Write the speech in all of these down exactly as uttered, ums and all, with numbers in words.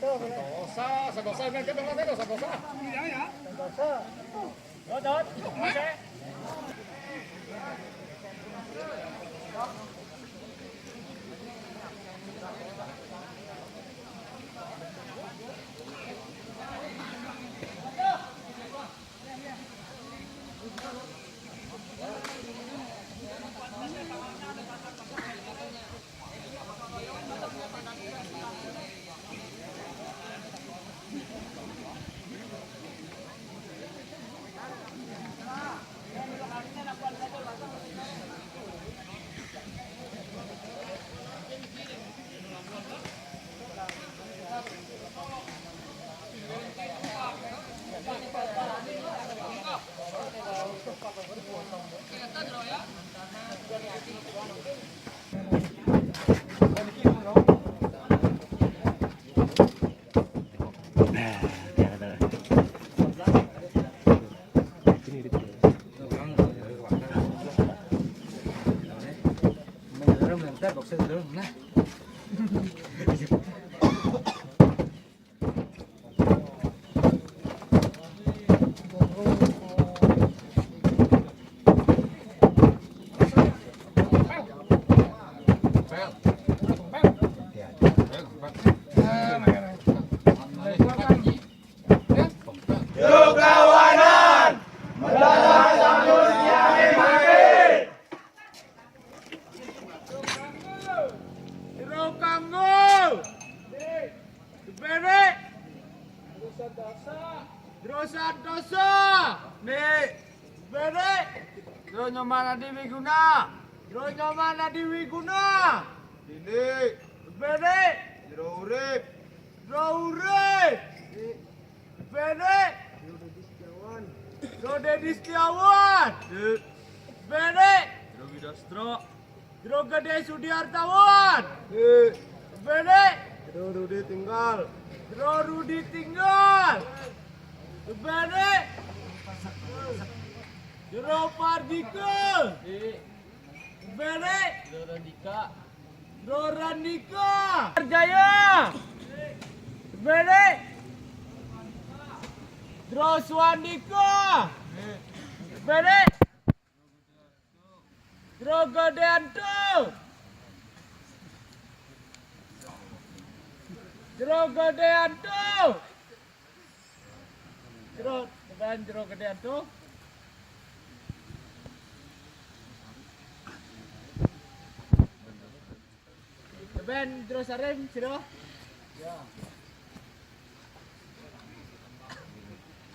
Dosa, sadosa, dosa, dosa. Jero kanggo. Bere. Jero santosa. Ni. Bere. Jero Nyoman Adiwiguna. Jero Nyoman Adiwiguna. Dini. Bere. Jero urip. Jero urip. Bere. Jero Dedi Setiawan. Bere. Jero Widastra. Jero Gede Sudiartawan. Bere. Jero Rudi Tinggal. Jero Rudi Tinggal. Bere. Jero Pardika. Bere. Jero Randika. Jero Randika. Jaya. Bere. Jero Suandika. Bere. Jero Gedeanto. Jero Gedeanto. Jero, tebaan Jero Gedeanto. Tebaan Jero Sarim, sira.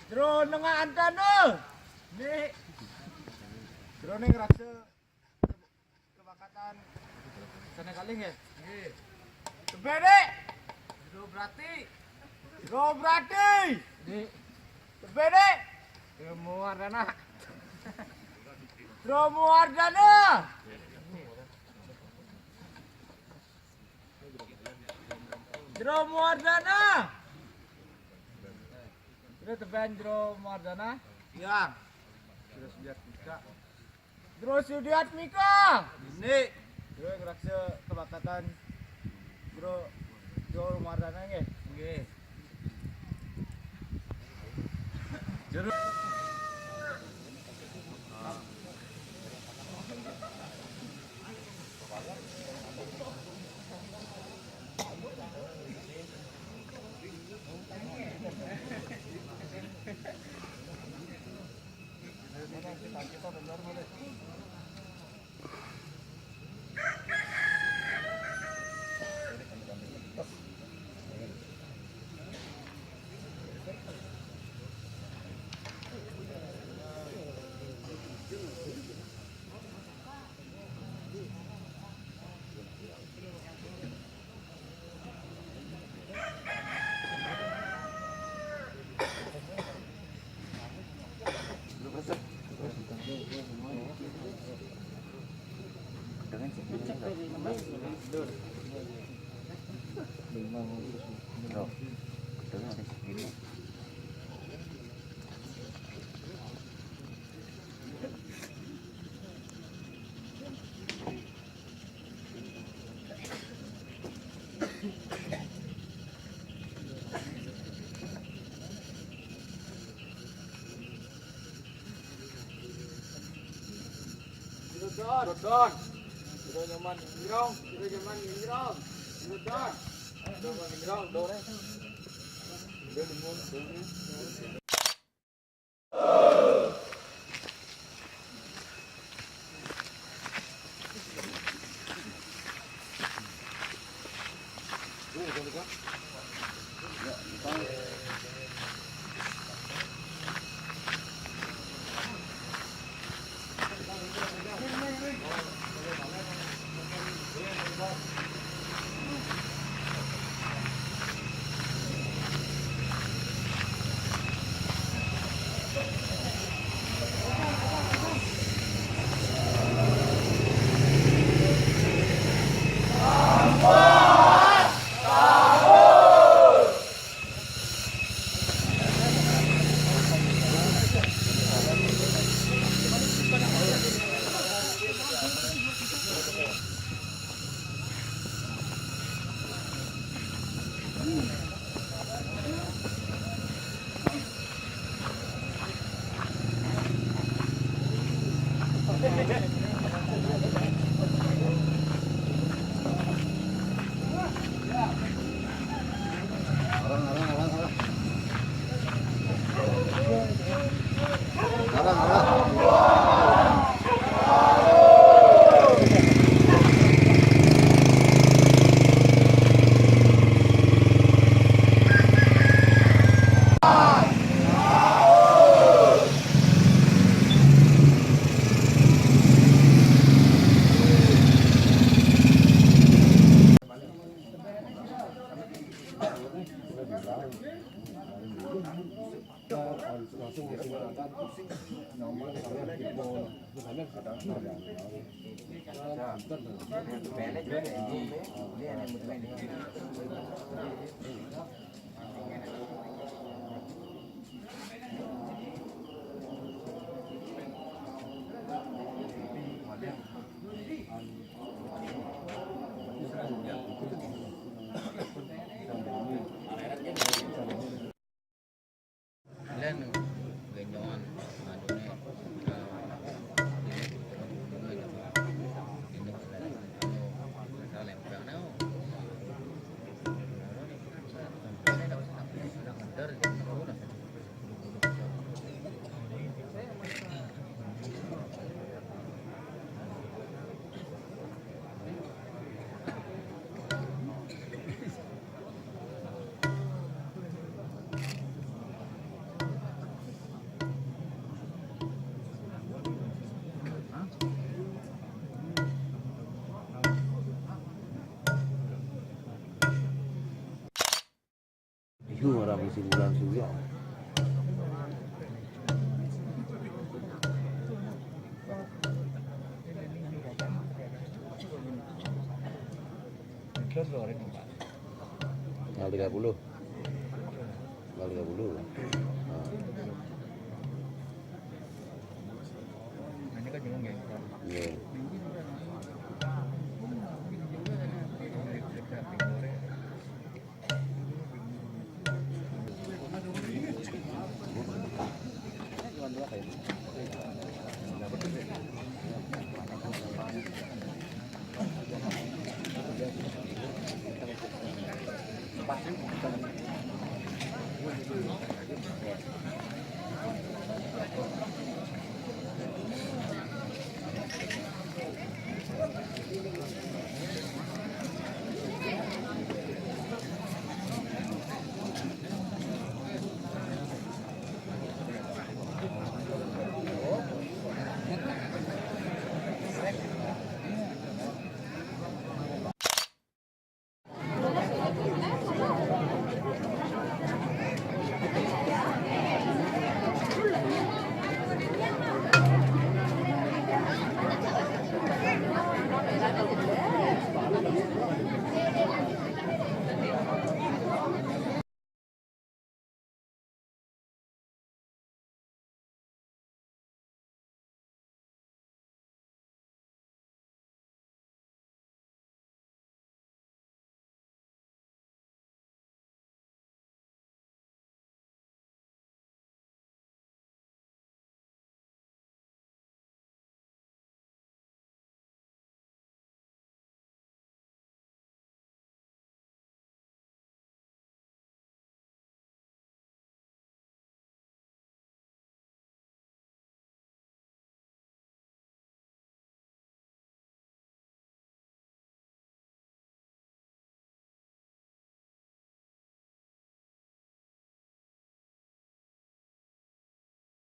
Jero Nengah Antana. Ni. Jero ning raksa kebakatan. Sana kaling ya? Nggih. Tebere. Jero Brati. Jero Brati. Ni. Tebere. Jero Muardana. Jero Muardana. Jero Muardana. Jero tebaan Jero Muardana. Siang. Jero Sudiatmika. Jero Sudiatmika. Ni. Jero ing raksa kebakatan. Jero, Jero Mardana nggih. Nggih. Jero. Don. Don. Don nyaman ngerong. Don nyaman ngerong. Don. Don nyaman ngerong. Don. Don nyaman. Don. Iku ora mesti bulan suwi. Tanggal tiga puluh. Tanggal tiga puluh. Nah. Iya.